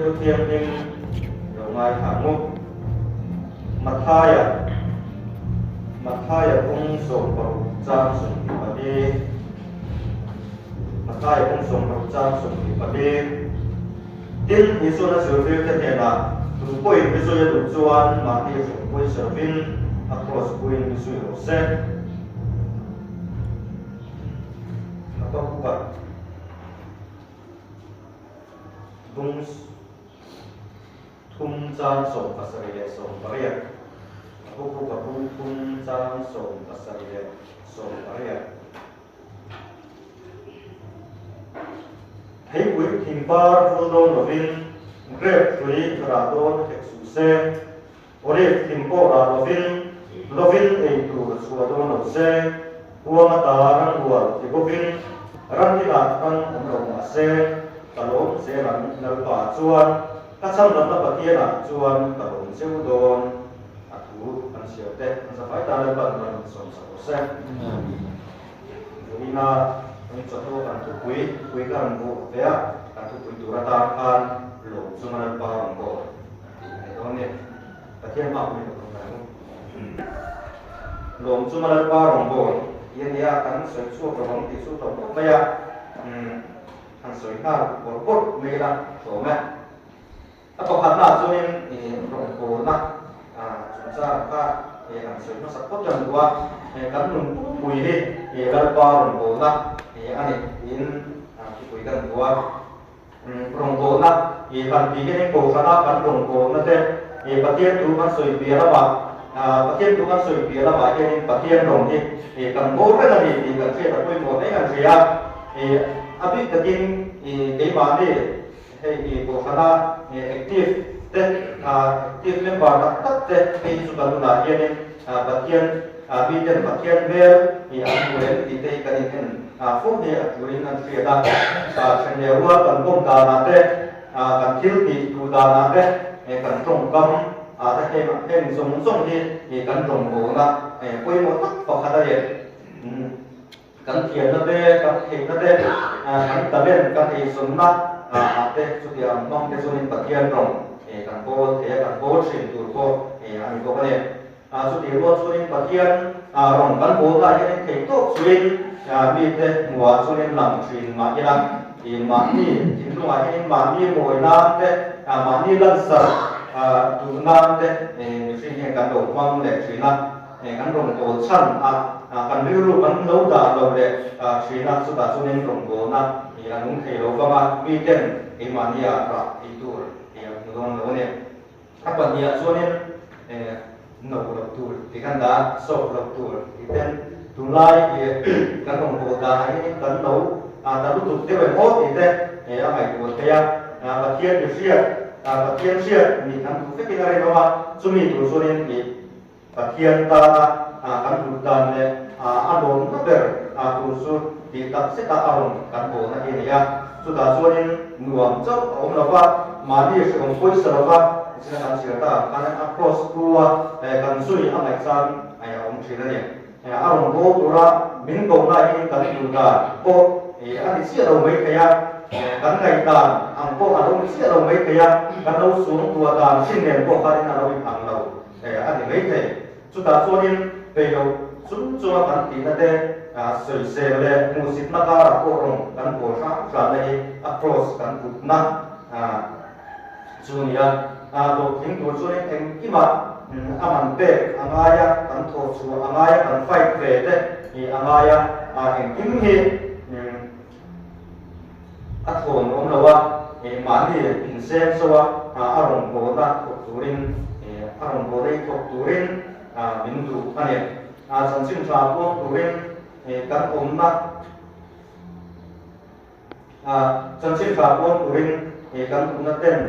Pathian thu thianghlim lo ngaithla ang u. Mathaia, Mathaia bung 60 chang 24, Mathaia bung 60 chang 24. Tin, Isuan a zirtirte hnenah, Tu pawhin mi zui a duh chuan mahni hrumpui servin a kraws puiin mi zui rawh se. Habakuka bung thum chang 78. Habakuka bung thum chang 78. Theipui thing par vul dawn lovin, grep hrui rah dawn hek suh se, olive thing pawh rah lovin, lovin ei tur chhuah dawn lo se, huang ata ranrual ti bawkin ram inah ran awm lo mah se, ka lawm zel ang Lalpa chuan ka chhamdamna Pathianah chuan ka lawm cheu dawn. A thu kan chhiar te an zafai ta Lalpan rawn insawmsak rawh se. Vawiina kan chawhnu kan thupui pui ka rawn vuah ve a, kan thupui tur atan khan lawm chunga Lalpa rawn bawl tih a ni dawn a ni. Pathian hma pawhin ka tawngtai ang u. Lawm chunga Lalpa rawn bawl tih a ni a, kan sawi chhuak lo ang tih chu hlauh khawp mai a, han sawi nghal bawrh bawrh mai ila hlawm e. A pakhatnaah chuanin rawngbawlna chungchang kha han sawi hmasa phawt ang duh a, kan nun pumpui hi Lalpa rawngbawlna a ni tiin thupui kan duh a. Rawngbawlna han tih hianin Kohhrana kan rawngbawlna te, Pathian thu kan sawi piah lamah, Pathian thu kan sawi piah lamah hianin Pathian rawng hi kan bawl reng a ni tih kan hriat a pawimawh hle kan hria a. A bik takin keimahni Hei hi Kohhrana active te, active member tak tak te hei chu kan nunah hianin Pathian miten Pathian hmel hi an hmu em tih te hi kan inhen fo hi a turin an hriat a. Then leh rual kan bawm danah te, kan thil tih duh danah te, kan tawngkam te heng heng zawng zawng hi kan rawngbawlna pawimawh tak pakhat a ni. Kan thiamna te, kan theihna te, kan talent, kan eizawnna ah te chutiang hmang te chuanin Pathian rawng kan bawl thei a, kan bawl thin tur pawh a ni bawk a ni. Chutih rual chuanin Pathian rawng kan bawlnaah hianin theih tawk chuin mite hmuhah chuanin lang thin mah ila, mahni thinlungah hianin mahni mawi nan te, mahni lansarh duh nan te mihring hian kan lo hmang leh thin a. Kan rawngbâwl chhan a, kan rilru kan lo dah lo leh ṭhin a, chutah chuanin rawngbâwlna a nung thei lo vang a, miten keimahnia rah ei tur a hmu dawn lo a ni. A pahniha chuanin no loh tur tih kan dah a, sawp loh tur tih ten tunlai kan rawngbâwl danah hianin kan no ta lutuk deuh em aw tih te a ngaihtuah thei a, Pathian mihriat, Pathian hriat nih kan duh vekin a rinawm a, chumi tur chuanin Pathian tana kan duh dan leh a lawmna ber tur chu tih tak zeta a rawn kan bawlna hi a ni a. Chutah chuanin nuam chauh a awm lo va, mahni hrehawm pawisa lo va, zina kan chhiar ta ang khan a cross pu a, kan zui a ngaih chan a awm thin a ni. A rawn bawl tura min kohna hi kan duh dan pawh a ni chiah lo mai thei a, kan ngaih dan ang pawh a lo ni chiah lo mai thei a, kan lo suangtuah dan hrin nen pawh khanin a lo inang lo. A ni mai thei. Chutah chuanin peih loh chung chunga kan tihna te sawisel leh hmuhsitna karah pawh rawn kan bawl hrang hranna hi a cross kan putna chu a ni a. Hlawhtling tur chuanin engkimah a man pek a ngai a, kan thawh chhuah a ngai a, kan fight ve te hi a ngai a, engkim hi A thawn awm lo a, mahni insem so a, a rawn bawlna thawk turin, a rawn bawl ei thawk turin min duh a ni. Chanchin tha puang turin kan awmna, chanchin tha puang turin kan awmna ten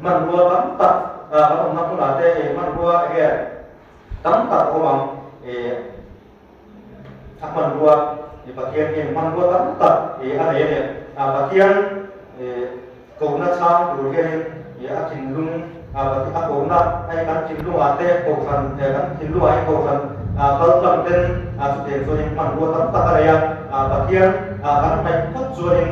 hmanrua tam tak kan awmna hmunah te hmanrua enge tam tak a awm ang. A hmanrua i Pathian hian hmanrua tam tak i a nei a ni. Pathian kohna chhang tur hianin i a thinlung a kohna hei kan thinlungah te kohhran kan thinlungah hi kohhran kaltlang ten chutiang chuanin hmanrua tam tak a nei a. Pathian kan hnaih phawt chuanin.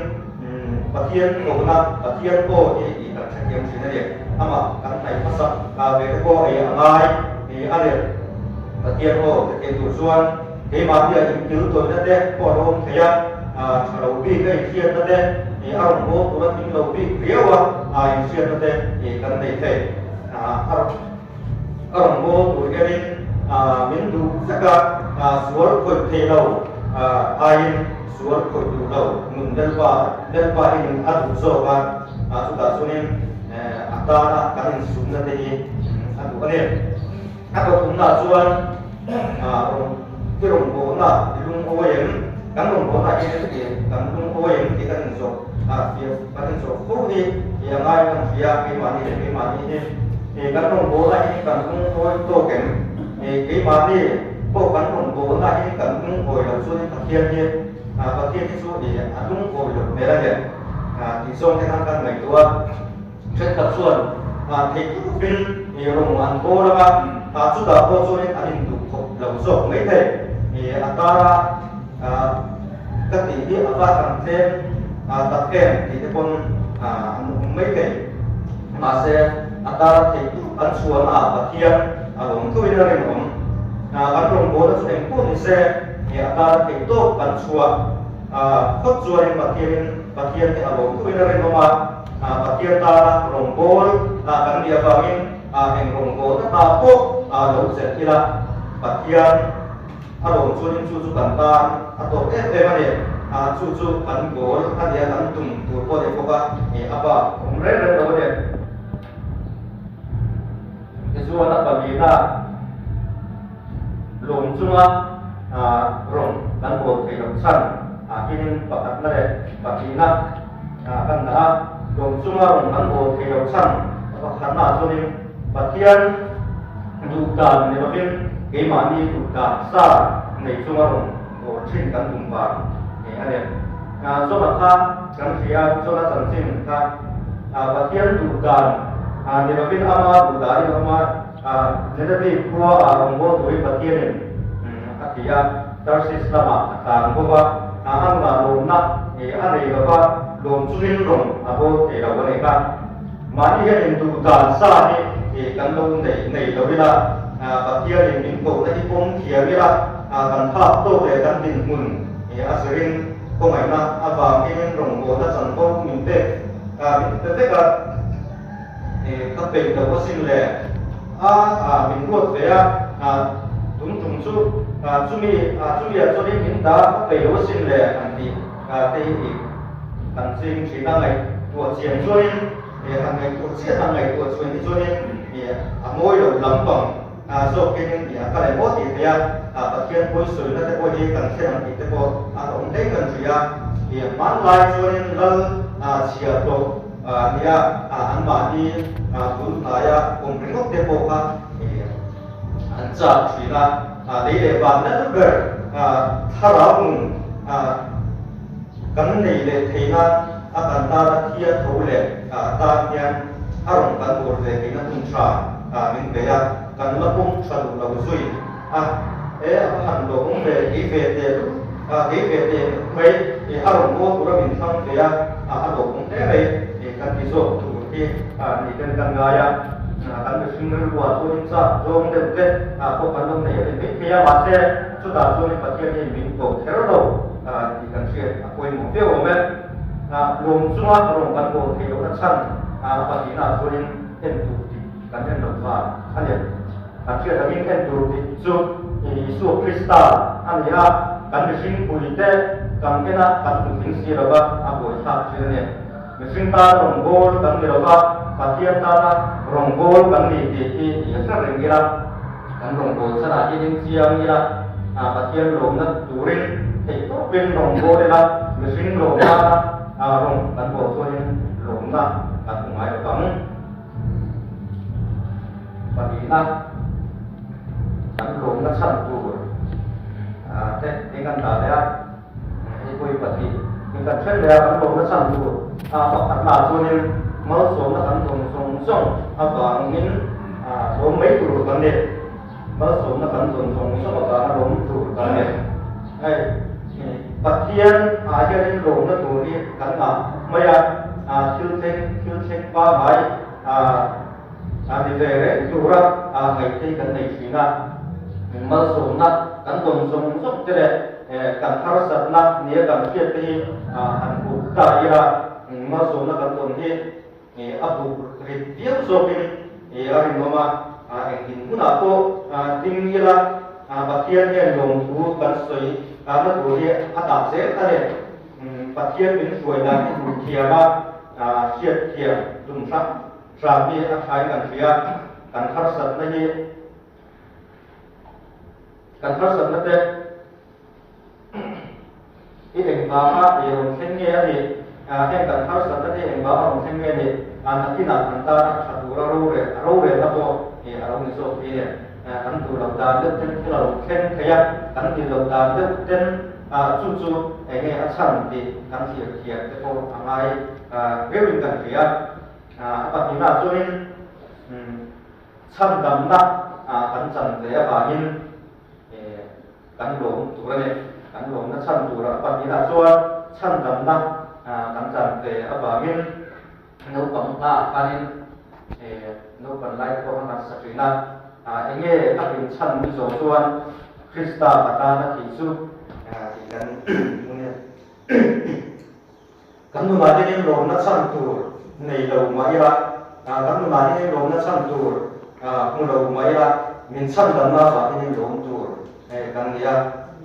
Pathian kohna, Pathian aw hi tih kan hrethiam thin a ni. Amah kan hnaih hmasak ve te pawh ei a ngai a ni. Pathian aw hrethiam tur chuan keimahnia inkil tawihna te pawh a lo awm thei a, tha lo bik a inhriatna te, a rawn haw tura tling lo bik riau a inhriatna te kan nei thei. A rawn haw tur hianin min duh vek a, sual khawih thei lo aiin sual khawih duh lo nun Lalpa Lalpa hianin a duh zawk a, chutah chuanin a tana kan insumna te hi a duh a ni. A pathumnaah chuan rawn i rawngbawlna i lungawi em? Kan rawngbawlna hian kan lungawi em tih kan inzawh kan inzawh fo hi a ngai kan hria keimahni leh keimahni hi. Kan rawngbawlna hi kan lungawi tawk em? Keimahni pawh kan rawngbawlna hi kan lungawi loh chuanin Pathian hi Pathian hi chu a lungawi loh hmel a ni tih zawng te khan kan ngaihtuah a. Thenkhat chuan theihtawpin rawng an bawl ang a, chutah pawh chuanin an induh khawp lo zawk mai thei. A tara ka tih hi a va kan tlem tak em tih te pawn an awm mai thei. Mahse, a tara theihtawp an chhuahna ah Pathian a lawm thoin a rinawm. Kan rawngbawlna chu engpawh ni se, a tara theihtawp kan chhuah phawt chuanin Pathianin Pathian te a lawm thoin a rinawm a. Pathian tana rawngbâwl kan nih avangin eng rawngbâwlna ta pawh lo chelh ila, Pathian a lawm chuanin chu chu kan tan a tawp em em a ni. Chu chu kan goal a nia, kan tum tur pawh a ni bawk a, a bak awm reng reng lo a ni. Tichuan a palina lawm chunga rawn kan bawl theih loh chhan hinin pakhatna leh pahnihna kan dah a, lawm chunga rawn kan bawl theih loh chhan pakhatna ah chuanin Pathian duh dan ni lovin keimahni duh dan sa nei chunga rawn bawl thin kan tum vang a ni. Jona kha kan hria, Jona chanchin kha Pathian duh dan ni lovin ama duh danin a awm a, Nineveh khua ah rawngbâwl turin Pathianin a ti a, Tarsis lamah a tlan bawk a, a nunah lawmna a nei lo va, lawm chungin rawn a bawl thei lo a ni kha. Mahni hian induh dan sa hi kan lo nei nei lo ila, Pathianin min kohna hi pawm thiam ila, kan phak tawk leh kan dinhmun a zirin khawngaihna avangin rawngbawlna chanvo min pek min pe vek a. Ka peih lo asin le a min ruat ve a, tun tum chu chumi chumi ah chuanin min dah ka peih lo asin le han tih te hi kan ching thin a, ngaihtuah chian chuanin han ngaihtuah chiah han ngaihtuah chuan hi chuanin a mawi lo lampang zawkin a kal em aw tih theih a, Pathian pawi sawina te pawh hi kan thlen ang tih te pawh a awm daih kan hria. Hmanlai chuanin lal chhia tawh nia anmahni bul hnaia awm ringawt te pawh kha an chak thin a, lei leh van lal ber thlarau nun kan nei leh theihna a kan tana thi a tho leh tan hian a rawn kan bawl ve theihna hun tha min pe a, kan la pawm tha duh lo zui a, e a va han lawmawm ve, kei ve teh kei ve teh mai a rawn bawl tura min thlang ve a, a lawmawm hle mai kan ti zawk tur hi ni ten kan ngai a, kan mihring rilruah chuanin chak zawng deuh te pawh kan lo nei a ni mai thei a, mahse chutah chuanin Pathian hian min ko kher lo tih kan hriat a pawimawh viau awm e. Lawm chunga rawn kan bawl theih lohna chhan a pahnihnaah chuanin en tur tih kan en loh vang a ni. Kan hriat angin en tur tih chu Isua Krista a ni a, kan mihring puite kan en a, kan hmu tling si lo va, a buaithlak thin a ni. Mihring tana rawngbâwl kan ni lo va, Pathian tana rawngbâwl kan ni tih hi i hre reng ila, kan rawngbâwl chhanah hianin chiang ila, Pathian lawmna turin theihtawpin rawngbâwl ila, mihring lawm nana rawng kan bawl chuanin lawmna kan hmu ngai lo vang. Pahnihna, kan lawmna chhan tur te eng an dah leh a. Hei pawh hi pahnih in kan then leh a, kan lawmna chhan tur a pakhatna ah chuanin malsawmna kan dawn zawng zawng avangin lawm mai tur kan ni. Malsawmna kan dawn zawng zawng avanga lawm tur kan ni. Hei. Pathian ah hianin lawmna tur hi kan ngah khawp mai a, thil thleng thil thleng pangngai ni ve reng tura ngaihthei kan nei thin a. Malsawmna kan dawn zawng zawng te leh kan harsatna nia kan hriat te hi han buk ta ila, malsawmna kan dawn hi a buk rit viau zawkin a rinawm a, engtin hunah pawh ding ila Pathian hian lawmthu kan sawi na tur hi a dah zel a ni. Pathian min hruai dan hi duh thiam a, hriat thiam tum hrang hram hi a thain kan hria. Kan harsatna hi kan harsatna te I engvanga ei rawn thleng nge a nih? Heng kan harsatna te engvanga rawn thleng nge a nih? Nakinah kan tana tha tura rorel, a rorelna pawh a lo ni zawk thei nen. Kan duh loh dan deuh ten thil a lo thleng thei a, kan dil loh dan deuh ten chu chu eng nge a chhan tih kan thlir thiam te pawh a ngai viauin kan hria. A pahnihnaah chuanin chhandamna kan chan ve avangin Kan lawm tur a ni. Kan lawmna chhan tura pahnihah chuan chhandamna kan chan ve avangin naupang hmaah khanin naupan lai pawh khan kan sa thin a. Eng nge a hlim chhan ni zawh chuan Krista ka tana thih chu tih kan hmu nia. Kan nunah hianin lawmna chhan tur nei lo mah ila, kan nunah hianin lawmna chhan tur hmu lo mah ila, min chhan danna avang hianin lawm tur kan ni a.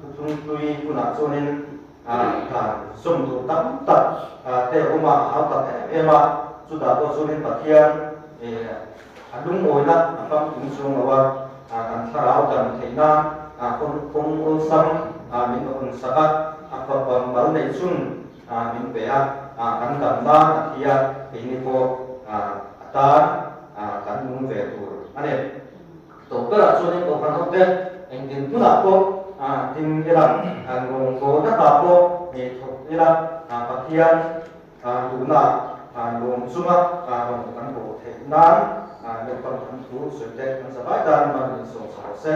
Thuthlung hlui hunah chuanin dan zawm tur tam tak te a awm a, a hau tak em em a. Chutah pawh chuanin Pathian a lungawina a famkim chuang lo a, kan thlarau dam theih nan kawng awlsam min hawnsak a, a fapa mal neih chhun min pe a, kan dam nan a thi a, keini pawh a tan kan nung ve tur a ni. Tawp berah chuanin Kohhran hote engtin hmunah pawh ding ila, rawngbawlna hna pawh thawk ila, Pathian duhna lawm chunga rawn kan bawh theih nan naupang kan thu sawi te kan zavai tan man min sawm chho se.